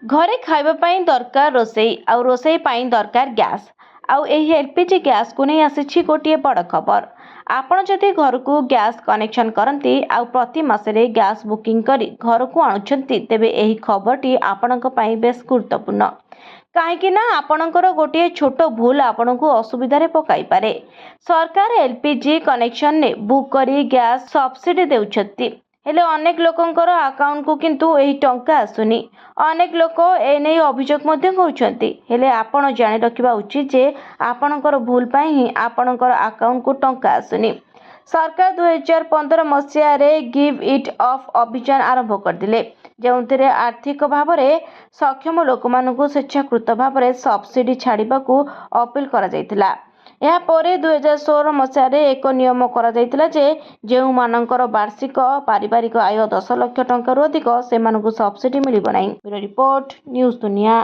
ଘରେ ଖାଇବା ପାଇଁ ଦରକାର ରୋଷେଇ, ଆଉ ରୋଷେଇ ପାଇଁ ଦରକାର ଗ୍ୟାସ୍। ଆଉ ଏହି ଏଲ୍ପିଜି ଗ୍ୟାସ୍କୁ ନେଇ ଆସିଛି ଗୋଟିଏ ବଡ଼ ଖବର। ଆପଣ ଯଦି ଘରକୁ ଗ୍ୟାସ୍ କନେକ୍ସନ୍ କରନ୍ତି ଆଉ ପ୍ରତି ମାସରେ ଗ୍ୟାସ୍ ବୁକିଂ କରି ଘରକୁ ଆଣୁଛନ୍ତି, ତେବେ ଏହି ଖବରଟି ଆପଣଙ୍କ ପାଇଁ ବେଶ୍ ଗୁରୁତ୍ୱପୂର୍ଣ୍ଣ। କାହିଁକି ନା ଆପଣଙ୍କର ଗୋଟିଏ ଛୋଟ ଭୁଲ ଆପଣଙ୍କୁ ଅସୁବିଧାରେ ପକାଇପାରେ। ସରକାର ଏଲ୍ପିଜି କନେକ୍ସନରେ ବୁକ୍ କରି ଗ୍ୟାସ୍ ସବସିଡି ଦେଉଛନ୍ତି। ହେଲେ ଅନେକ ଲୋକଙ୍କର ଆକାଉଣ୍ଟକୁ କିନ୍ତୁ ଏହି ଟଙ୍କା ଆସୁନି। ଅନେକ ଲୋକ ଏନେଇ ଅଭିଯୋଗ ମଧ୍ୟ କରୁଛନ୍ତି। ହେଲେ ଆପଣ ଜାଣି ରଖିବା ଉଚିତ ଯେ ଆପଣଙ୍କର ଭୁଲ ପାଇଁ ହିଁ ଆପଣଙ୍କର ଆକାଉଣ୍ଟକୁ ଟଙ୍କା ଆସୁନି। ସରକାର 2015 ମସିହାରେ ଗିଭ୍ ଇଟ୍ ଅପ୍ ଅଭିଯାନ ଆରମ୍ଭ କରିଥିଲେ, ଯେଉଁଥିରେ ଆର୍ଥିକ ଭାବରେ ସକ୍ଷମ ଲୋକମାନଙ୍କୁ ସ୍ୱେଚ୍ଛାକୃତ ଭାବରେ ସବସିଡି ଛାଡ଼ିବାକୁ ଅପିଲ କରାଯାଇଥିଲା। ଏହାପରେ 2016 ମସିହାରେ ଏକ ନିୟମ କରାଯାଇଥିଲା ଯେ ଯେଉଁମାନଙ୍କର ବାର୍ଷିକ ପାରିବାରିକ ଆୟ 10 ଲକ୍ଷ ଟଙ୍କାରୁ ଅଧିକ, ସେମାନଙ୍କୁ ସବସିଡି ମିଳିବ ନାହିଁ। ବ୍ୟୁରୋ ରିପୋର୍ଟ, ନ୍ୟୁଜ୍ ଦୁନିଆ।